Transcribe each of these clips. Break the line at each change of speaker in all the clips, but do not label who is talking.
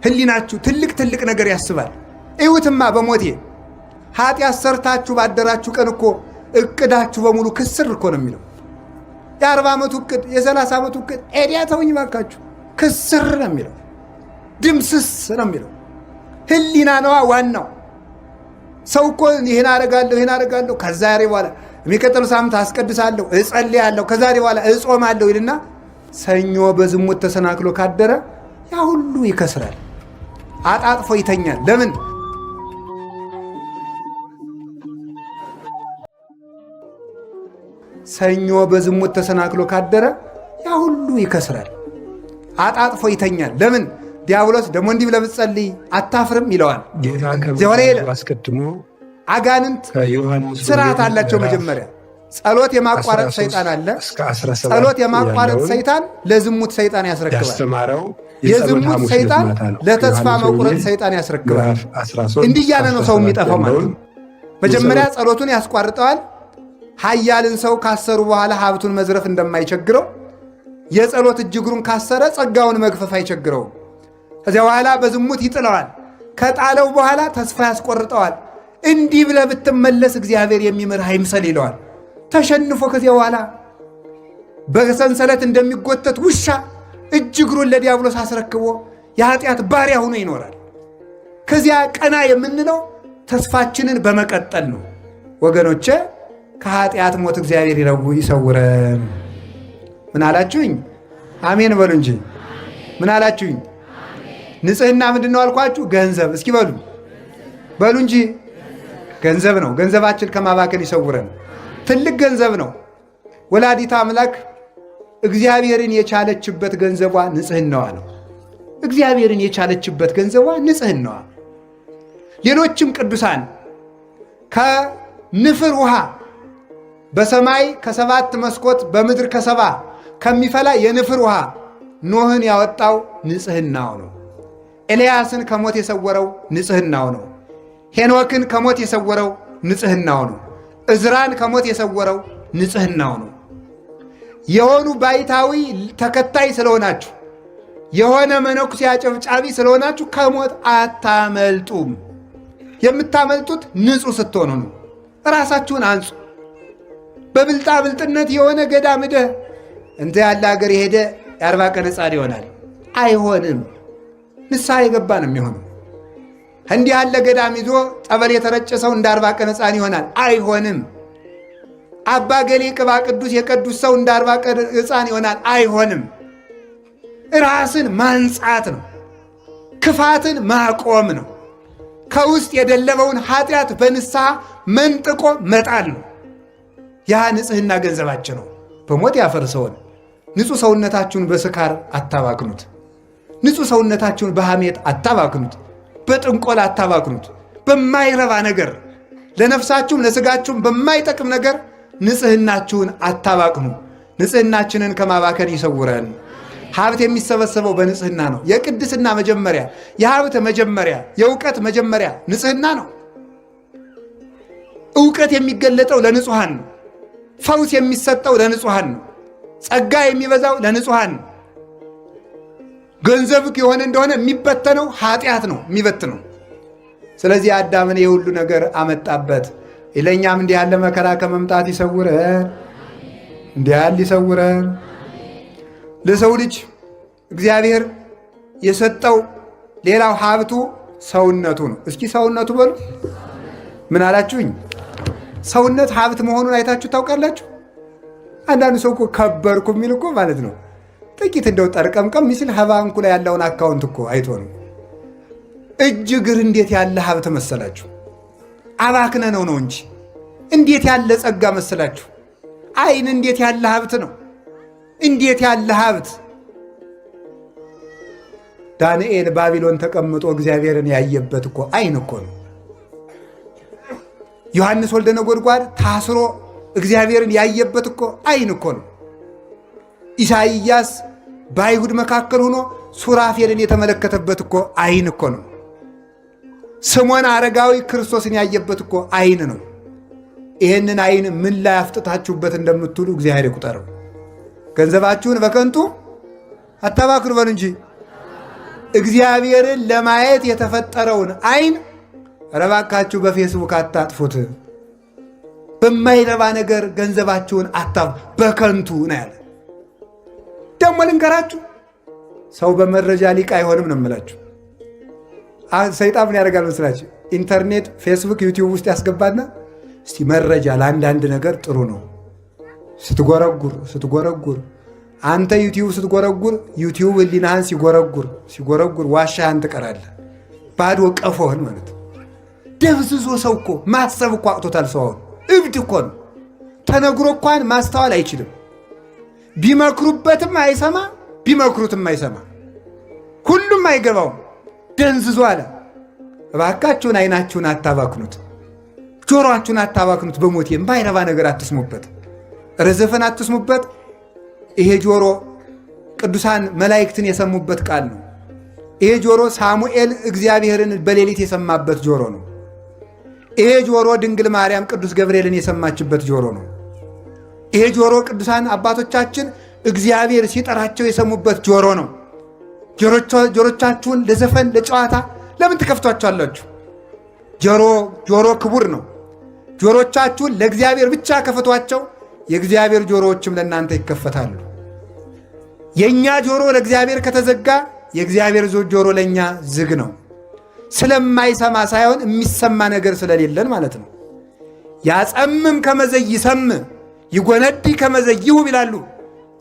ህሊናችሁ ትልቅ ትልቅ ነገር ያስባል። እዩትማ በሞቴ ኃጢአት ሰርታችሁ ባደራችሁ ቀን እኮ እቅዳችሁ በሙሉ ክስር እኮ ነው የሚለው። የ40 ዓመቱ እቅድ የ30 ዓመቱ እቅድ ኤዲያ ተውኝ ባካችሁ፣ ክስር ነው የሚለው፣ ድምስስ ነው የሚለው። ህሊና ነዋ ዋናው። ሰው እኮ ይህን አደርጋለሁ ይህን አደርጋለሁ ከዛሬ በኋላ የሚቀጥለው ሳምንት አስቀድሳለሁ፣ እጸልያለሁ፣ ከዛሬ በኋላ እጾማለሁ ይልና ሰኞ በዝሙት ተሰናክሎ ካደረ ያ ሁሉ ይከስራል። አጣጥፎ ይተኛል። ለምን? ሰኞ በዝሙት ተሰናክሎ ካደረ ያ ሁሉ ይከስራል። አጣጥፎ ይተኛል። ለምን? ዲያብሎስ ደግሞ እንዲህ ብለህ ብትጸልይ አታፍርም ይለዋል።
ጌታ
ዚሆነ
ከመወለዱ አስቀድሞ
አጋንንት
ከዮሐንስ
ስርዓት
ወንጌል
አላቸው።
ምዕራፍ
መጀመሪያ ጸሎት የማቋረጥ
13
ሰይጣን አለ።
እስከ 17
ጸሎት የማቋረጥ
ያለውን
ሰይጣን ለዝሙት ሰይጣን ያስረክባል።
ያስተማረው የጸሎተ
የዝሙት
ሐሙስ ዕለት
ሰይጣን
ማታ ነው።
ለተስፋ
ዮሐንስ
መቁረጥ
ወንጌል
ሰይጣን ያስረክባል።
ምዕራፍ 13
እንዲህ
እስከ
እያለ ነው ሰው
17
የሚጠፋው ማለት
ያለውን
ነው። መጀመሪያ
የጸሎት
ጸሎቱን ያስቋርጠዋል። ኃያልን ሰው ካሰሩ በኋላ ሀብቱን መዝረፍ እንደማይቸግረው የጸሎት እጅ እግሩን ካሰረ ጸጋውን መግፈፍ አይቸግረውም። ከዚያ በኋላ በዝሙት ይጥለዋል። ከጣለው በኋላ ተስፋ ያስቆርጠዋል። እንዲህ ብለህ ብትመለስ እግዚአብሔር የሚምርህ አይምሰል ይለዋል። ተሸንፎ ከዚያ በኋላ በሰንሰለት እንደሚጎተት ውሻ እጅ እግሩን ለዲያብሎስ አስረክቦ የኃጢአት ባሪያ ሆኖ ይኖራል። ከዚያ ቀና የምንለው ተስፋችንን በመቀጠል ነው። ወገኖቼ ከኃጢአት ሞት እግዚአብሔር ይሰውረን። ምን አላችሁኝ? አሜን በሉ እንጂ። ምን አላችሁኝ? ንጽህና ምንድን ነው አልኳችሁ? ገንዘብ። እስኪ በሉ በሉ እንጂ ገንዘብ ነው። ገንዘባችን ከማባከን ይሰውረን። ትልቅ ገንዘብ ነው። ወላዲተ አምላክ እግዚአብሔርን የቻለችበት ገንዘቧ ንጽህናዋ ነው። እግዚአብሔርን የቻለችበት ገንዘቧ ንጽህናዋ። ሌሎችም ቅዱሳን ከንፍር ውሃ በሰማይ ከሰባት መስኮት በምድር ከሰባ ከሚፈላ የንፍር ውሃ ኖህን ያወጣው ንጽህናው ነው። ኤልያስን ከሞት የሰወረው ንጽህናው ነው። ሄኖክን ከሞት የሰወረው ንጽህናው ነው። እዝራን ከሞት የሰወረው ንጽህናው ነው። የሆኑ ባይታዊ ተከታይ ስለሆናችሁ የሆነ መነኩሴ አጨብጫቢ ስለሆናችሁ ከሞት አታመልጡም። የምታመልጡት ንጹሕ ስትሆኑ ነው። ራሳችሁን አንጹ። በብልጣ ብልጥነት የሆነ ገዳም ሄደህ እንተ ያለ ሀገር የሄደ የ40 ቀን ሕፃን ይሆናል። አይሆንም። ንስሐ የገባ ነው የሚሆነው። እንዲህ ያለ ገዳም ይዞ ጠበል የተረጨ ሰው እንደ 40 ቀን ሕፃን ይሆናል። አይሆንም። አባ ገሌ ቅባ ቅዱስ የቀዱስ ሰው እንደ 40 ቀን ሕፃን ይሆናል። አይሆንም። ራስን ማንጻት ነው። ክፋትን ማቆም ነው። ከውስጥ የደለበውን ኃጢአት በንስሐ መንጥቆ መጣል ነው። ያ ንጽህና ገንዘባችን ነው። በሞት ያፈርሰውን ንጹሕ ሰውነታችሁን በስካር አታባክኑት። ንጹሕ ሰውነታችሁን በሐሜት አታባክኑት። በጥንቆላ አታባክኑት። በማይረባ ነገር ለነፍሳችሁም ለስጋችሁም በማይጠቅም ነገር ንጽህናችሁን አታባክኑ። ንጽህናችንን ከማባከን ይሰውረን። ሀብት የሚሰበሰበው በንጽህና ነው። የቅድስና መጀመሪያ፣ የሀብት መጀመሪያ፣ የእውቀት መጀመሪያ ንጽህና ነው። እውቀት የሚገለጠው ለንጹሐን ነው። ፈውስ የሚሰጠው ለንጹሐን ነው። ጸጋ የሚበዛው ለንጹሐን ነው። ገንዘብ የሆነ እንደሆነ የሚበተነው ኃጢአት ነው የሚበትነው። ስለዚህ አዳምን የሁሉ ነገር አመጣበት። ለእኛም እንዲህ ያለ መከራ ከመምጣት ይሰውረን፣ እንዲህ ያለ ይሰውረን። ለሰው ልጅ እግዚአብሔር የሰጠው ሌላው ሀብቱ ሰውነቱ ነው። እስኪ ሰውነቱ በሉ። ምን አላችሁኝ? ሰውነት ሀብት መሆኑን አይታችሁ ታውቃላችሁ? አንዳንዱ ሰው እኮ ከበርኩ የሚል እኮ ማለት ነው ጥቂት እንደው ጠርቀምቀም ሲል ከባንኩ ላይ ያለውን account እኮ አይቶ ነው። እጅ እግር እንዴት ያለ ሀብት መሰላችሁ! አባክነ ነው ነው እንጂ እንዴት ያለ ጸጋ መሰላችሁ! ዓይን እንዴት ያለ ሀብት ነው! እንዴት ያለ ሀብት! ዳንኤል ባቢሎን ተቀምጦ እግዚአብሔርን ያየበት እኮ ዓይን እኮ ነው። ዮሐንስ ወልደ ነጎድጓድ ታስሮ እግዚአብሔርን ያየበት እኮ ዓይን እኮ ነው። ኢሳይያስ በአይሁድ መካከል ሆኖ ሱራፌልን የተመለከተበት እኮ ዓይን እኮ ነው። ስምዖን አረጋዊ ክርስቶስን ያየበት እኮ ዓይን ነው። ይህንን ዓይን ምን ላይ አፍጥታችሁበት እንደምትውሉ እግዚአብሔር ይቁጠረው። ገንዘባችሁን በከንቱ አታባክኑ በሉ እንጂ እግዚአብሔርን ለማየት የተፈጠረውን አይን ረባካችሁ በፌስቡክ አታጥፉት። በማይረባ ነገር ገንዘባችሁን አታፍ በከንቱ ነው ያለ። ደግሞ ልንገራችሁ፣ ሰው በመረጃ ሊቅ አይሆንም ነው የምላችሁ። ሰይጣን ምን ያደርጋል መስላችሁ? ኢንተርኔት፣ ፌስቡክ፣ ዩቲዩብ ውስጥ ያስገባና እስቲ መረጃ ለአንዳንድ ነገር ጥሩ ነው ስትጎረጉር ስትጎረጉር አንተ ዩቲዩብ ስትጎረጉር ዩቲዩብ ህሊናህን ሲጎረጉር ሲጎረጉር ዋሻህን ትቀራለህ። ባዶ ቀፎህን ማለት ደብዝዞ ሰው እኮ ማሰብ እኮ አቅቶታል። ሰው አሁን እብድ እኮ ነው። ተነግሮ እንኳን ማስተዋል አይችልም። ቢመክሩበትም አይሰማ፣ ቢመክሩትም አይሰማ፣ ሁሉም አይገባውም። ደንዝዞ አለ። እባካችሁን አይናችሁን አታባክኑት፣ ጆሮአችሁን አታባክኑት። በሞቴ የማይረባ ነገር አትስሙበት፣ ርዝፍን አትስሙበት። ይሄ ጆሮ ቅዱሳን መላእክትን የሰሙበት ቃል ነው። ይሄ ጆሮ ሳሙኤል እግዚአብሔርን በሌሊት የሰማበት ጆሮ ነው። ይሄ ጆሮ ድንግል ማርያም ቅዱስ ገብርኤልን የሰማችበት ጆሮ ነው። ይሄ ጆሮ ቅዱሳን አባቶቻችን እግዚአብሔር ሲጠራቸው የሰሙበት ጆሮ ነው። ጆሮቻችሁን ለዘፈን ለጨዋታ ለምን ትከፍቷቸዋላችሁ? ጆሮ ክቡር ነው። ጆሮቻችሁን ለእግዚአብሔር ብቻ ከፍቷቸው፣ የእግዚአብሔር ጆሮዎችም ለእናንተ ይከፈታሉ። የእኛ ጆሮ ለእግዚአብሔር ከተዘጋ የእግዚአብሔር ጆሮ ለእኛ ዝግ ነው። ስለማይሰማ ሳይሆን የሚሰማ ነገር ስለሌለን ማለት ነው። ያጸምም ከመ ዘይሰምዕ ይጎነዲ ከመ ዘይሁብ ይላሉ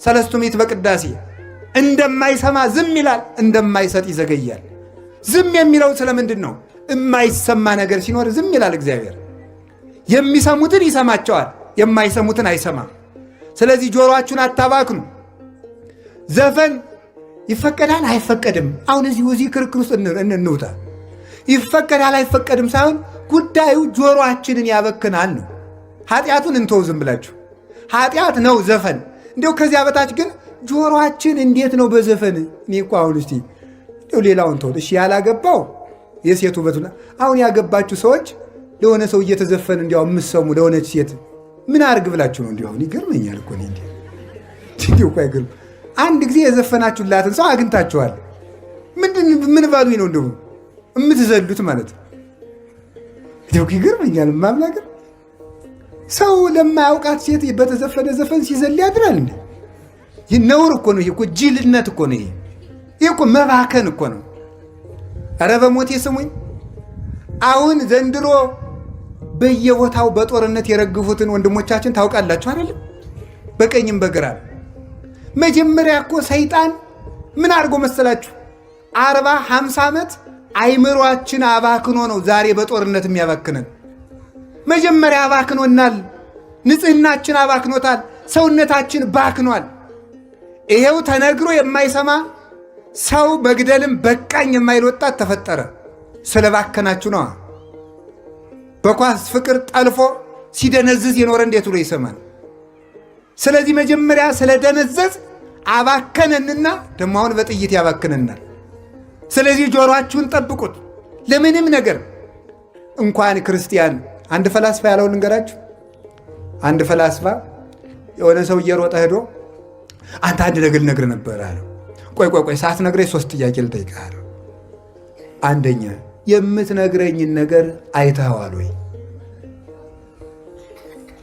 ሰለስቱ ምዕት በቅዳሴ። እንደማይሰማ ዝም ይላል፣ እንደማይሰጥ ይዘገያል። ዝም የሚለው ስለምንድን ነው? የማይሰማ ነገር ሲኖር ዝም ይላል እግዚአብሔር። የሚሰሙትን ይሰማቸዋል፣ የማይሰሙትን አይሰማም። ስለዚህ ጆሮአችሁን አታባክኑ። ዘፈን ይፈቀዳል አይፈቀድም፣ አሁን እዚህ ክርክር ውስጥ እንውጣ። ይፈቀዳል አይፈቀድም ሳይሆን ጉዳዩ ጆሮአችንን ያበክናል ነው። ኃጢአቱን እንተው ዝም ብላችሁ ኃጢአት ነው ዘፈን። እንዲያው ከዚያ በታች ግን ጆሮአችን እንዴት ነው በዘፈን? እኔ እኮ አሁን እስቲ እንዲያው ሌላውን ተውት እሺ። ያላገባው የሴት ውበቱ፣ አሁን ያገባችሁ ሰዎች ለሆነ ሰው እየተዘፈን እንዲያው የምትሰሙ ለሆነች ሴት ምን አርግ ብላችሁ ነው? እንዲሁ አሁን ይገርመኛል እኮ እኔ እንዲሁ እኮ አይገርም። አንድ ጊዜ የዘፈናችሁላትን ሰው አግኝታችኋል። ምንድን ምን ባሉኝ ነው እንደው የምትዘሉት ማለት ነው። እንዲሁ ይገርመኛል። ማምላገር ሰው ለማያውቃት ሴት በተዘፈነ ዘፈን ሲዘል ያድራል እንዴ? ይህ ነውር እኮ ነው። ይሄ እኮ ጅልነት እኮ ነው። ይሄ እኮ መባከን እኮ ነው። ኧረ በሞቴ ስሙኝ። አሁን ዘንድሮ በየቦታው በጦርነት የረግፉትን ወንድሞቻችን ታውቃላችሁ አይደለም? በቀኝም በግራም። መጀመሪያ እኮ ሰይጣን ምን አድርጎ መሰላችሁ? 40 50 ዓመት አይምሯችን አባክኖ ነው ዛሬ በጦርነት የሚያባክነን። መጀመሪያ አባክኖናል። ንጽህናችን አባክኖታል። ሰውነታችን ባክኗል። ይሄው ተነግሮ የማይሰማ ሰው መግደልም በቃኝ የማይል ወጣት ተፈጠረ። ስለባከናችሁ ነዋ። በኳስ ፍቅር ጠልፎ ሲደነዝዝ የኖረ እንዴት ብሎ ይሰማል? ስለዚህ መጀመሪያ ስለደነዘዝ አባከነንና ደግሞ አሁን በጥይት ያባክነናል። ስለዚህ ጆሮአችሁን ጠብቁት ለምንም ነገር። እንኳን ክርስቲያን አንድ ፈላስፋ ያለውን ልንገራችሁ። አንድ ፈላስፋ የሆነ ሰው እየሮጠ ሄዶ አንተ አንድ ነገር ልነግርህ ነበር አለው። ቆይ ቆይ ቆይ ሳትነግረኝ 3 ጥያቄ ልጠይቅህ አለው። አንደኛ የምትነግረኝን ነገር አይተኸዋል ወይ?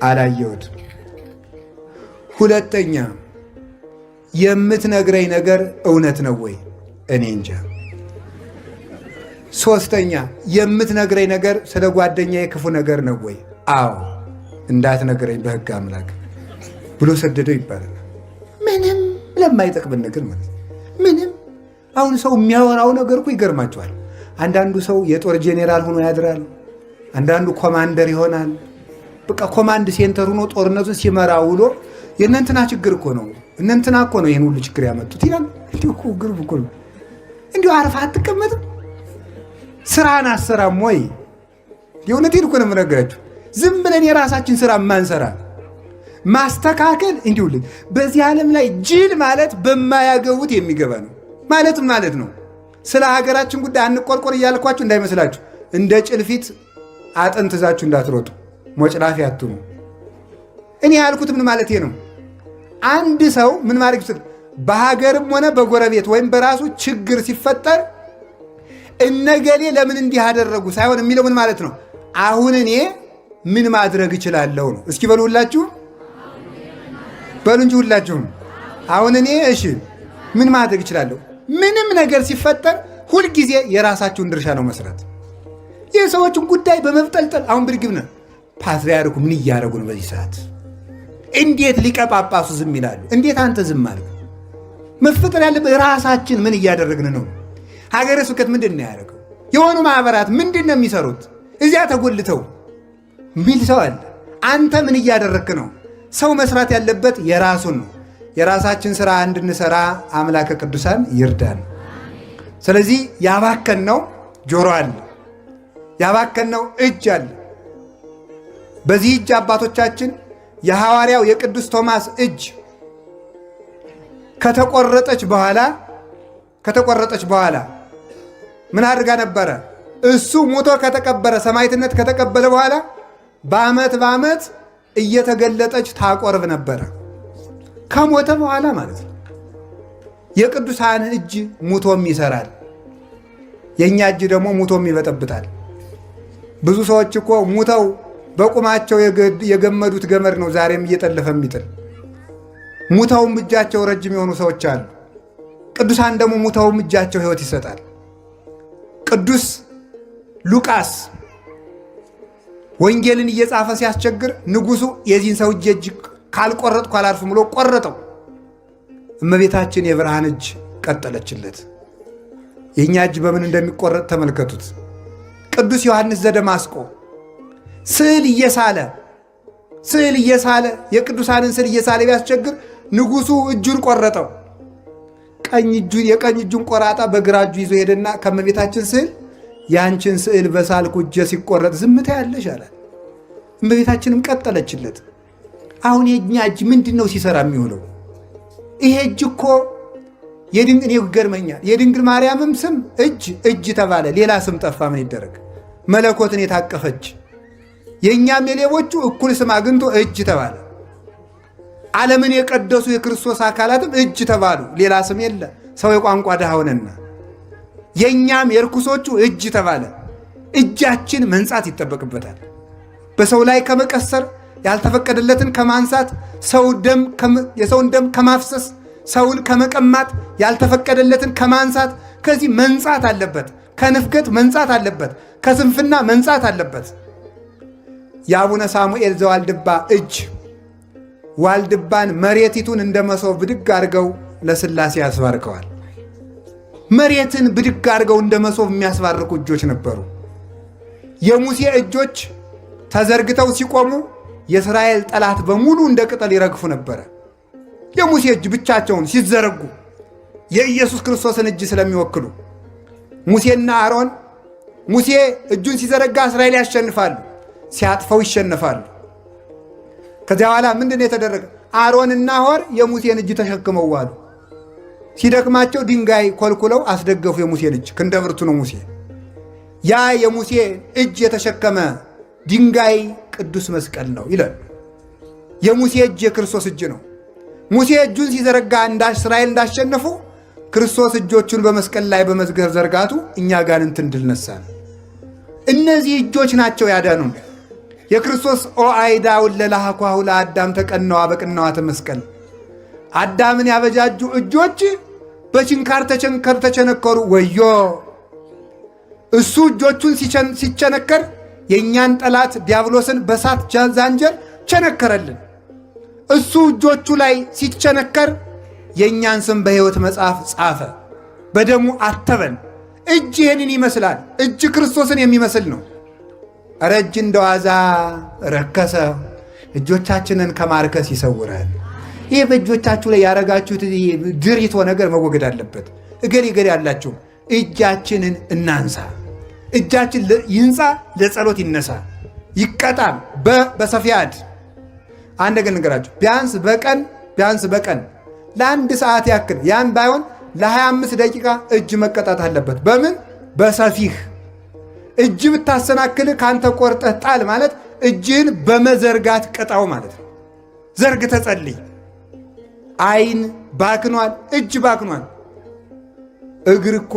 አላየሁትም። ሁለተኛ የምትነግረኝ ነገር እውነት ነው ወይ? እኔ እንጃ። ሶስተኛ የምትነግረኝ ነገር ስለ ጓደኛዬ ክፉ ነገር ነው ወይ? አዎ። እንዳትነግረኝ በሕግ አምላክ ብሎ ሰደደው ይባላል። ምንም ለማይጠቅምን ነገር ማለት ነው። ምንም አሁን ሰው የሚያወራው ነገር እኮ ይገርማቸዋል። አንዳንዱ ሰው የጦር ጄኔራል ሆኖ ያድራል። አንዳንዱ ኮማንደር ይሆናል። በቃ command center ሆኖ ጦርነቱን ሲመራ ውሎ የእነንትና ችግር እኮ ነው፣ እነንትና እኮ ነው ይህን ሁሉ ችግር ያመጡት ይላል። እንዲሁ እኮ ግርም እኮ ነው። እንዲሁ አርፈህ አትቀመጥም? ስራን አሰራም ወይ? የእውነቴን እኮ ነው የምነግራችሁ። ዝም ብለን የራሳችን ስራ ማንሰራ ማስተካከል እንዲሁልን በዚህ ዓለም ላይ ጅል ማለት በማያገቡት የሚገባ ነው ማለት ማለት ነው። ስለ ሀገራችን ጉዳይ አንቆርቆር እያልኳችሁ እንዳይመስላችሁ። እንደ ጭልፊት አጥንት ይዛችሁ እንዳትሮጡ፣ ሞጭላፊ አትሁኑ። እኔ ያልኩት ምን ማለት ነው? አንድ ሰው ምን ማድረግ ይችላል? በሀገርም ሆነ በጎረቤት ወይም በራሱ ችግር ሲፈጠር እነገሌ ለምን እንዲህ አደረጉ ሳይሆን የሚለው ምን ማለት ነው? አሁን እኔ ምን ማድረግ እችላለሁ ነው። እስኪ በሉ ሁላችሁም በሉ እንጂ ሁላችሁም። አሁን እኔ እሺ ምን ማድረግ እችላለሁ? ምንም ነገር ሲፈጠር ሁልጊዜ የራሳችሁን ድርሻ ነው መስራት። የሰዎችን ጉዳይ በመብጠልጠል አሁን ብድግብ ነህ። ፓትርያርኩ ምን እያደረጉ ነው በዚህ ሰዓት? እንዴት ሊቀ ጳጳሱ ዝም ይላሉ? እንዴት አንተ ዝም አልክ? መፈጠር ያለበት ራሳችን ምን እያደረግን ነው? ሀገረ ስብከት ምንድን ነው ያደረገው? የሆኑ ማህበራት ምንድን ነው የሚሰሩት? እዚያ ተጎልተው ሚል ሰው አለ። አንተ ምን እያደረግክ ነው? ሰው መስራት ያለበት የራሱን ነው። የራሳችን ስራ እንድንሰራ አምላከ ቅዱሳን ይርዳን። ስለዚህ ያባከነው ጆሮ አለ፣ ያባከነው እጅ አለ። በዚህ እጅ አባቶቻችን የሐዋርያው የቅዱስ ቶማስ እጅ ከተቆረጠች በኋላ ከተቆረጠች በኋላ ምን አድርጋ ነበረ? እሱ ሞቶ ከተቀበረ ሰማዕትነት ከተቀበለ በኋላ በዓመት በዓመት እየተገለጠች ታቆርብ ነበረ። ከሞተ በኋላ ማለት ነው። የቅዱሳን እጅ ሙቶም ይሰራል። የእኛ እጅ ደግሞ ሙቶም ይበጠብጣል። ብዙ ሰዎች እኮ ሙተው በቁማቸው የገመዱት ገመድ ነው ዛሬም እየጠለፈ የሚጥል። ሙተውም እጃቸው ረጅም የሆኑ ሰዎች አሉ። ቅዱሳን ደግሞ ሙተውም እጃቸው ሕይወት ይሰጣል። ቅዱስ ሉቃስ ወንጌልን እየጻፈ ሲያስቸግር ንጉሱ የዚህን ሰው እጅ ካልቆረጥኩ አላርፍም ብሎ ቆረጠው። እመቤታችን የብርሃን እጅ ቀጠለችለት። የእኛ እጅ በምን እንደሚቆረጥ ተመልከቱት። ቅዱስ ዮሐንስ ዘደማስቆ ስዕል እየሳለ ስዕል እየሳለ የቅዱሳንን ስዕል እየሳለ ቢያስቸግር ንጉሱ እጁን ቆረጠው። የቀኝ እጁን ቆራጣ በግራ እጁ ይዞ ሄደና ከእመቤታችን ስዕል ያንቺን ስዕል በሳልኩ እጄ ሲቆረጥ ዝምታ ያለሽ አላት። እመቤታችንም ቀጠለችለት። አሁን የእኛ እጅ ምንድን ነው ሲሰራ የሚውለው? ይሄ እጅ እኮ እኔ ይገርመኛል። የድንግል ማርያምም ስም እጅ እጅ ተባለ፣ ሌላ ስም ጠፋ። ምን ይደረግ? መለኮትን የታቀፈች የእኛም የሌቦቹ እኩል ስም አግኝቶ እጅ ተባለ። ዓለምን የቀደሱ የክርስቶስ አካላትም እጅ ተባሉ፣ ሌላ ስም የለ። ሰው የቋንቋ ድሃ ሆነና የእኛም የርኩሶቹ እጅ ተባለ። እጃችን መንጻት ይጠበቅበታል። በሰው ላይ ከመቀሰር ያልተፈቀደለትን ከማንሳት፣ የሰውን ደም ከማፍሰስ፣ ሰውን ከመቀማት፣ ያልተፈቀደለትን ከማንሳት ከዚህ መንጻት አለበት። ከንፍገት መንጻት አለበት። ከስንፍና መንጻት አለበት። የአቡነ ሳሙኤል ዘዋልድባ እጅ ዋልድባን መሬቲቱን እንደ መሶብ ብድግ አድርገው ለሥላሴ ያስባርከዋል። መሬትን ብድግ አድርገው እንደ መሶብ የሚያስባርኩ እጆች ነበሩ። የሙሴ እጆች ተዘርግተው ሲቆሙ የእስራኤል ጠላት በሙሉ እንደ ቅጠል ይረግፉ ነበረ። የሙሴ እጅ ብቻቸውን ሲዘረጉ የኢየሱስ ክርስቶስን እጅ ስለሚወክሉ ሙሴና አሮን ሙሴ እጁን ሲዘረጋ እስራኤል ያሸንፋሉ፣ ሲያጥፈው ይሸነፋሉ። ከዚያ በኋላ ምንድን ነው የተደረገ? አሮንና ሆር የሙሴን እጅ ተሸክመው ዋሉ። ሲደክማቸው ድንጋይ ኮልኩለው አስደገፉ የሙሴን እጅ። ክንደ ብርቱ ነው ሙሴ። ያ የሙሴ እጅ የተሸከመ ድንጋይ ቅዱስ መስቀል ነው ይላሉ። የሙሴ እጅ የክርስቶስ እጅ ነው። ሙሴ እጁን ሲዘረጋ እስራኤል እንዳሸነፉ ክርስቶስ እጆቹን በመስቀል ላይ በመዝገር ዘርጋቱ እኛ ጋር እንትን ድል ነሳን። እነዚህ እጆች ናቸው ያዳኑን። የክርስቶስ ኦ አይዳ ለላህኳሁ ለአዳም ተቀነዋ በቅናዋተ መስቀል አዳምን ያበጃጁ እጆች በችንካር ተቸንከር ተቸነከሩ። ወዮ እሱ እጆቹን ሲቸነከር የእኛን ጠላት ዲያብሎስን በሳት ዛንጀር ቸነከረልን። እሱ እጆቹ ላይ ሲቸነከር የእኛን ስም በሕይወት መጽሐፍ ጻፈ፣ በደሙ አተበን። እጅ ይህንን ይመስላል። እጅ ክርስቶስን የሚመስል ነው። ኧረ እጅ እንደ ዋዛ ረከሰ። እጆቻችንን ከማርከስ ይሰውራል። ይህ በእጆቻችሁ ላይ ያረጋችሁት ድሪቶ ነገር መወገድ አለበት። እገሌ እገሌ ያላችሁ እጃችንን እናንሳ። እጃችን ይንጻ፣ ለጸሎት ይነሳ፣ ይቀጣም በሰፊያድ አንድ ነገር ልንገራችሁ። ቢያንስ በቀን ቢያንስ በቀን ለአንድ ሰዓት ያክል ያን ባይሆን ለ25 ደቂቃ እጅ መቀጣት አለበት። በምን በሰፊህ እጅ ብታሰናክልህ ከአንተ ቆርጠህ ጣል ማለት እጅህን በመዘርጋት ቅጣው ማለት ነው። ዘርግ ተጸልይ። አይን ባክኗል፣ እጅ ባክኗል። እግር እኮ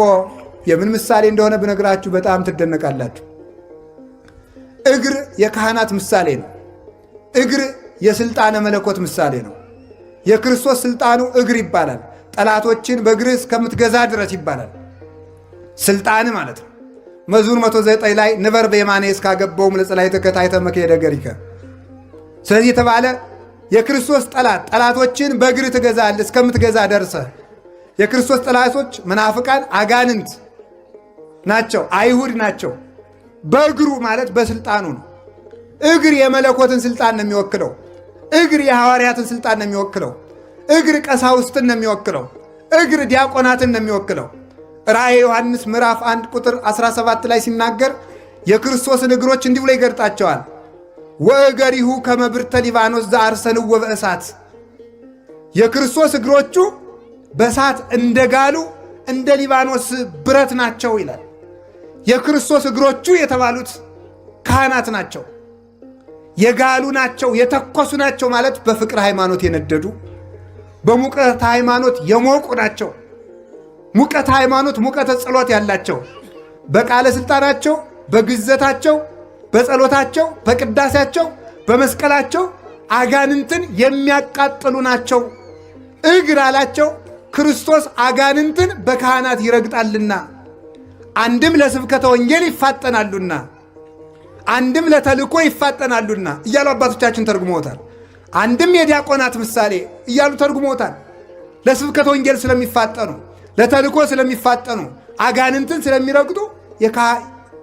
የምን ምሳሌ እንደሆነ ብነግራችሁ በጣም ትደነቃላችሁ። እግር የካህናት ምሳሌ ነው። እግር የስልጣነ መለኮት ምሳሌ ነው። የክርስቶስ ስልጣኑ እግር ይባላል። ጠላቶችን በእግርህ እስከምትገዛ ድረስ ይባላል። ስልጣን ማለት ነው። መዝሙር 109 ላይ ንበር በየማነ እስካገባውም ለጸላእትከ ታሕተ መክሄደ እገሪከ። ስለዚህ የተባለ የክርስቶስ ጠላት ጠላቶችን በእግር ትገዛለህ እስከምትገዛ ደርሰህ። የክርስቶስ ጠላቶች መናፍቃን አጋንንት ናቸው፣ አይሁድ ናቸው። በእግሩ ማለት በስልጣኑ ነው። እግር የመለኮትን ስልጣን ነው የሚወክለው። እግር የሐዋርያትን ስልጣን ነው የሚወክለው። እግር ቀሳውስትን ነው የሚወክለው። እግር ዲያቆናትን ነው የሚወክለው። ራእየ ዮሐንስ ምዕራፍ 1 ቁጥር 17 ላይ ሲናገር የክርስቶስን እግሮች እንዲህ ብሎ ይገልጣቸዋል። ወእገሪሁ ከመ ብርተ ሊባኖስ ዘአርሰንዎ በእሳት። የክርስቶስ እግሮቹ በእሳት እንደጋሉ እንደ ሊባኖስ ብረት ናቸው ይላል። የክርስቶስ እግሮቹ የተባሉት ካህናት ናቸው። የጋሉ ናቸው፣ የተኮሱ ናቸው ማለት በፍቅር ሃይማኖት የነደዱ በሙቀት ሃይማኖት የሞቁ ናቸው። ሙቀት ሃይማኖት፣ ሙቀተ ጸሎት ያላቸው በቃለ ስልጣናቸው፣ በግዘታቸው፣ በጸሎታቸው፣ በቅዳሴያቸው፣ በመስቀላቸው አጋንንትን የሚያቃጥሉ ናቸው። እግር አላቸው ክርስቶስ አጋንንትን በካህናት ይረግጣልና፣ አንድም ለስብከተ ወንጌል ይፋጠናሉና፣ አንድም ለተልእኮ ይፋጠናሉና እያሉ አባቶቻችን ተርጉመውታል። አንድም የዲያቆናት ምሳሌ እያሉ ተርጉመውታል። ለስብከተ ወንጌል ስለሚፋጠኑ፣ ለተልእኮ ስለሚፋጠኑ፣ አጋንንትን ስለሚረግጡ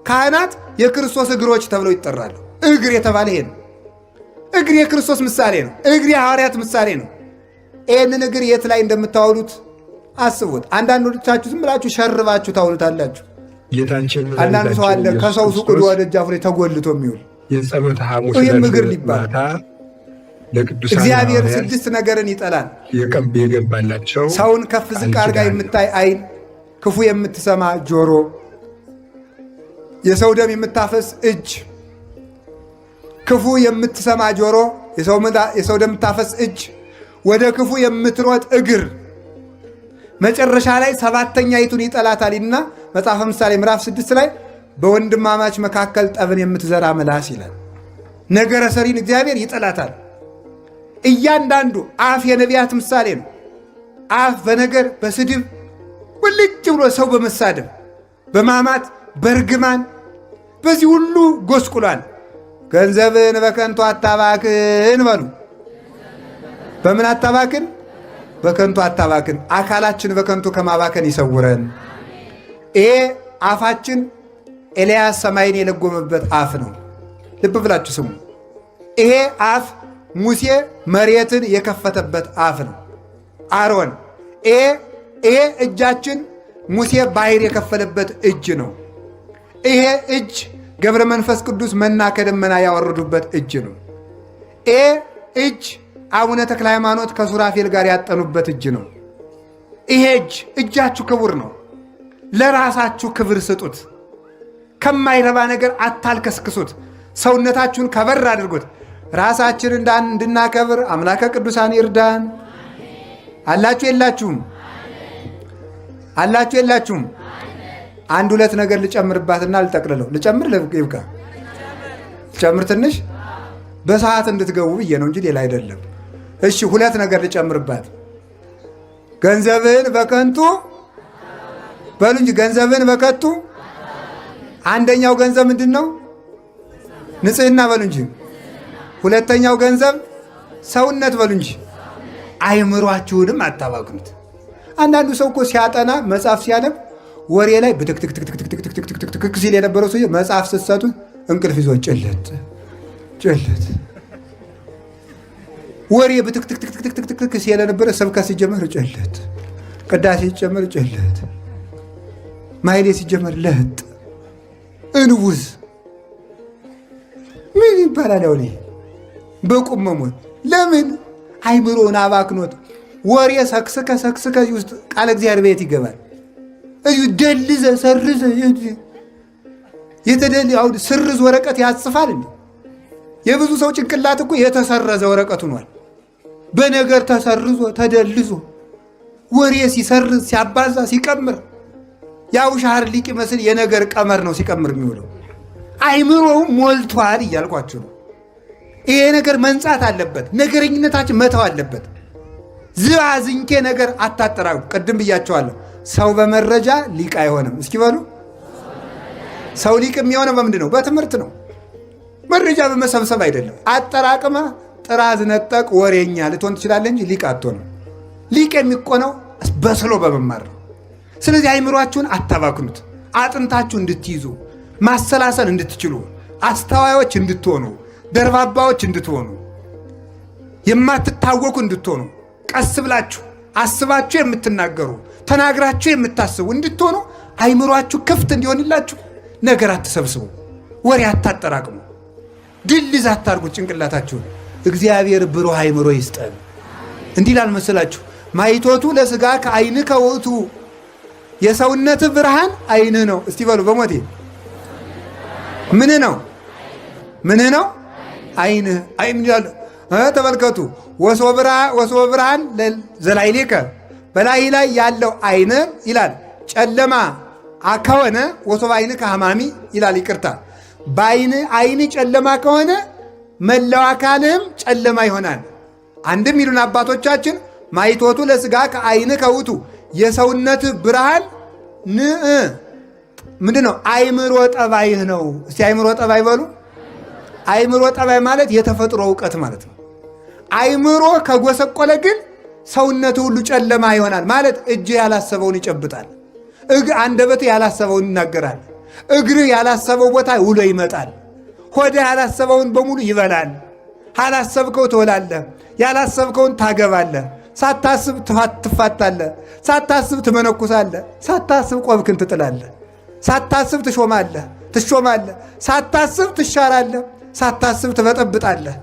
ካህናት የክርስቶስ እግሮች ተብለው ይጠራሉ። እግር የተባለ ይሄ ነው። እግር የክርስቶስ ምሳሌ ነው። እግር የሐዋርያት ምሳሌ ነው። ይህንን እግር የት ላይ እንደምታውሉት አስቡት። አንዳንዶቻችሁ ዝም ብላችሁ ሸርባችሁ ታውሉታላችሁ።
ጌታችን
አንዳንዱ ሰው አለ
መድኃኒታችን
ከሰው
ኢየሱስ
ሱቅ
ክርስቶስ
ደጃፉ ላይ ተጎልቶ የሚውል
የጸሎተ ሐሙስ
ይህም
ዕለት
እግር ሊባል
ማታ ለቅዱሳን
እግዚአብሔር
ሐዋርያት
ስድስት ነገርን ይጠላል።
የገባላቸው
ሰውን ከፍ ዝቅ
ቃል
አድርጋ
ኪዳን ነው።
የምታይ ዓይን፣ ክፉ የምትሰማ ጆሮ፣ የሰው ደም የምታፈስ እጅ፣ ክፉ የምትሰማ ጆሮ፣ የሰው ደም የምታፈስ እጅ፣ ወደ ክፉ የምትሮጥ እግር፣ መጨረሻ ላይ ሰባተኛይቱን ይጠላታልና መጽሐፈ ምሳሌ ምዕራፍ 6 ላይ በወንድማማች መካከል ጠብን የምትዘራ ምላስ ይላል። ነገረ ሰሪን እግዚአብሔር ይጠላታል። እያንዳንዱ አፍ የነቢያት ምሳሌ ነው። አፍ በነገር በስድብ ውልጭ ብሎ ሰው በመሳደብ በማማት በርግማን በዚህ ሁሉ ጎስቁሏል። ገንዘብን በከንቱ አታባክን በሉ። በምን አታባክን? በከንቱ አታባክን። አካላችን በከንቱ ከማባከን ይሰውረን። ይሄ አፋችን ኤልያስ ሰማይን የለጎመበት አፍ ነው። ልብ ብላችሁ ስሙ። ይሄ አፍ ሙሴ መሬትን የከፈተበት አፍ ነው። አሮን ይሄ እጃችን ሙሴ ባህር የከፈለበት እጅ ነው። ይሄ እጅ ገብረ መንፈስ ቅዱስ መና ከደመና ያወረዱበት እጅ ነው። ይሄ እጅ አቡነ ተክለ ሃይማኖት ከሱራፌል ጋር ያጠኑበት እጅ ነው። ይሄ እጅ እጃችሁ ክቡር ነው። ለራሳችሁ ክብር ስጡት። ከማይረባ ነገር አታልከስክሱት። ሰውነታችሁን ከበር አድርጉት። ራሳችን እንድናከብር አምላከ ቅዱሳን ይርዳን። አላችሁ የላችሁም? አላችሁ የላችሁም? አንድ ሁለት ነገር ልጨምርባትና ልጠቅልለው። ልጨምር ይብቃ። ልጨምር ትንሽ በሰዓት እንድትገቡ ብዬ ነው እንጂ ሌላ አይደለም። እሺ ሁለት ነገር ልጨምርባት። ገንዘብህን በከንቱ በሉ እንጂ ገንዘብህን በከንቱ። አንደኛው ገንዘብ ምንድን ነው? ንጽህና በሉ እንጂ። ሁለተኛው ገንዘብ ሰውነት በሉ እንጂ። አይምሯችሁንም አታባክኑት። አንዳንዱ ሰው እኮ ሲያጠና መጽሐፍ ሲያነብ ወሬ ላይ ብትክትክትክትክትክትክትክ ሲል የነበረው ሰውዬ መጽሐፍ ስትሰጡት እንቅልፍ ይዞ ጭልጥ ጭልጥ። ወሬ ብትክትክትክትክትክ ሲል የነበረ ስብከት ሲጀመር ጭልጥ፣ ቅዳሴ ሲጀመር ጭልጥ፣ ማህሌት ሲጀመር ለጥ እንቡዝ ምን ይባላል? አሁን ይሄ በቁም መሞት ለምን አይምሮውን አባክኖት ወሬ ሰክስከ ሰክስከ እዚህ ውስጥ ቃለ እግዚአብሔር ቤት ይገባል። እዚሁ ደልዘ ሰርዘ የተደል አሁን ስርዝ ወረቀት ያጽፋል እንዴ? የብዙ ሰው ጭንቅላት እኮ የተሰረዘ ወረቀት ሆኗል። በነገር ተሰርዞ ተደልዞ ወሬ ሲሰርዝ ሲያባዛ ሲቀምር የአቡሻህር ሊቅ ይመስል የነገር ቀመር ነው ሲቀምር የሚውለው። አይምሮው ሞልቷል እያልኳችሁ ነው። ይሄ ነገር መንጻት አለበት። ነገረኝነታችን መተው አለበት። ዝባዝንኬ ነገር አታጠራቁ። ቅድም ብያቸዋለሁ። ሰው በመረጃ ሊቅ አይሆንም። እስኪ በሉ ሰው ሊቅ የሚሆነው በምንድን ነው? በትምህርት ነው። መረጃ በመሰብሰብ አይደለም። አጠራቅመ ጥራዝ ነጠቅ ወሬኛ ልትሆን ትችላለህ እንጂ ሊቅ አትሆንም። ሊቅ የሚቆነው በስሎ በመማር ነው። ስለዚህ አይምሯችሁን አታባክኑት። አጥንታችሁ እንድትይዙ ማሰላሰል እንድትችሉ አስተዋዮች እንድትሆኑ ደርባባዎች እንድትሆኑ የማትታወኩ እንድትሆኑ ቀስ ብላችሁ አስባችሁ የምትናገሩ ተናግራችሁ የምታስቡ እንድትሆኑ አይምሯችሁ ክፍት እንዲሆንላችሁ ነገር አትሰብስቡ፣ ወሬ አታጠራቅሙ፣ ድልዝ አታርጉት ጭንቅላታችሁን። እግዚአብሔር ብሩህ አይምሮ ይስጠን። እንዲህ ይላል መሰላችሁ ማይቶቱ ለስጋ ከአይን ከውእቱ የሰውነት ብርሃን አይንህ ነው። እስቲ በሉ በሞቴ ምን ነው ምን ነው አይንህ አይ ምን ይላል? ተመልከቱ። ወሶበ ብርሃን ዘላዕሌከ በላይ ላይ ያለው አይን ይላል ጨለማ ከሆነ ወሶበ ዓይንከ ሐማሚ ይላል። ይቅርታ በአይን አይን ጨለማ ከሆነ መላው አካልህም ጨለማ ይሆናል። አንድም ይሉን አባቶቻችን ማይቶቱ ለስጋ ከአይን ከውቱ የሰውነት ብርሃን ን ምንድን ነው? አይምሮ ጠባይህ ነው። እስቲ አይምሮ ጠባይ በሉ። አይምሮ ጠባይ ማለት የተፈጥሮ እውቀት ማለት ነው። አይምሮ ከጎሰቆለ ግን ሰውነት ሁሉ ጨለማ ይሆናል። ማለት እጅ ያላሰበውን ይጨብጣል። አንደበት ያላሰበውን ይናገራል። እግርህ ያላሰበው ቦታ ውሎ ይመጣል። ሆድህ ያላሰበውን በሙሉ ይበላል። ያላሰብከው ትወላለህ፣ ያላሰብከውን ታገባለህ። ሳታስብ ትፋታለህ፣ ሳታስብ ትመነኩሳለህ፣ ሳታስብ ቆብክን ትጥላለህ፣ ሳታስብ ትሾማለህ ትሾማለህ፣ ሳታስብ ትሻራለህ፣ ሳታስብ ትበጠብጣለህ።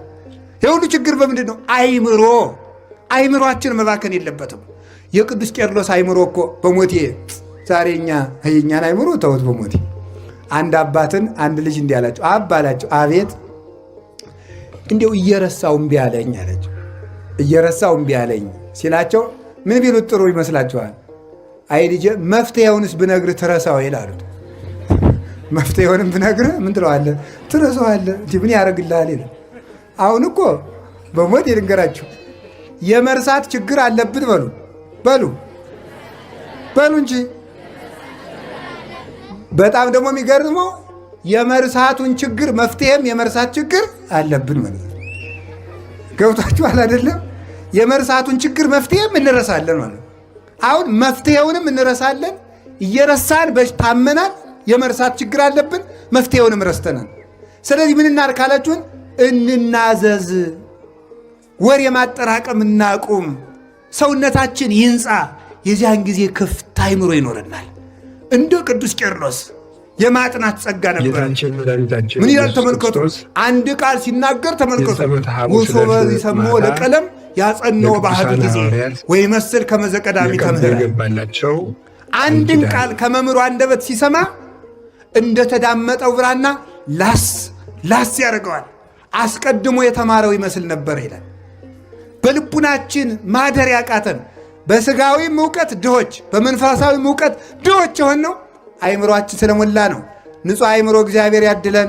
የሁሉ ችግር በምንድን ነው? አይምሮ። አይምሯችን መባከን የለበትም። የቅዱስ ቄርሎስ አይምሮ እኮ በሞቴ ዛሬ እኛ የእኛን አይምሮ ተውት። በሞቴ አንድ አባትን አንድ ልጅ እንዲህ አላቸው። አባ አላቸው፣ አቤት። እንዲው እየረሳው እምቢ አለኝ አላቸው። እየረሳው እምቢ አለኝ ሲላቸው ምን ቢሉት ጥሩ ይመስላችኋል? አይ ልጄ መፍትሄውንስ ብነግርህ ትረሳው ይላሉት። መፍትሄውንም ብነግርህ ምን ትለዋለህ? ትረሳዋለህ። እንዲህ ምን ያደርግልሃል ይላል። አሁን እኮ በሞት የልንገራችሁ የመርሳት ችግር አለብን። በሉ በሉ በሉ እንጂ በጣም ደግሞ የሚገርመው የመርሳቱን ችግር መፍትሄም የመርሳት ችግር አለብን ማለት ነው። ገብቷችኋል አይደለም? የመርሳቱን ችግር መፍትሄም እንረሳለን ማለት ነው። አሁን መፍትሄውንም እንረሳለን። እየረሳን ታመናል። የመርሳት ችግር አለብን፣ መፍትሄውንም ረስተናል። ስለዚህ ምን እናድርግ ካላችሁን፣ እንናዘዝ፣ ወሬ ማጠራቀም እናቁም፣ ሰውነታችን ይንጻ። የዚያን ጊዜ ክፍት አይምሮ ይኖረናል። እንደ ቅዱስ ቄርሎስ የማጥናት ጸጋ ነበር።
ጌታችን መድኃኒታችን
ምን ይላል
ኢየሱስ
ተመልከቱ።
ክርስቶስ
አንድ ቃል ሲናገር ተመልከቱ።
የጸሎተ ሐሙስ
ወሶበ
ዕለት
ይሰምዖ
ማታ
ለቀለም ያጸንዖ ባህቱ
ለቅዱሳን
ጊዜ
ሐዋርያት
ወይመስል ከመ ዘቀዳሚ
የቃል
ተምህረ።
የገባላቸው
አንድን
ኪዳን
ቃል ከመምህሩ አንደበት ሲሰማ እንደተዳመጠው ብራና ላስ ላስ ያደርገዋል። አስቀድሞ የተማረው ይመስል ነበር ይላል። በልቡናችን ማደር ያቃተን በስጋዊም እውቀት ድሆች፣ በመንፈሳዊም እውቀት ድሆች የሆንነው አይምሮአችን ስለሞላ ነው። ንጹሕ አይምሮ እግዚአብሔር ያድለን።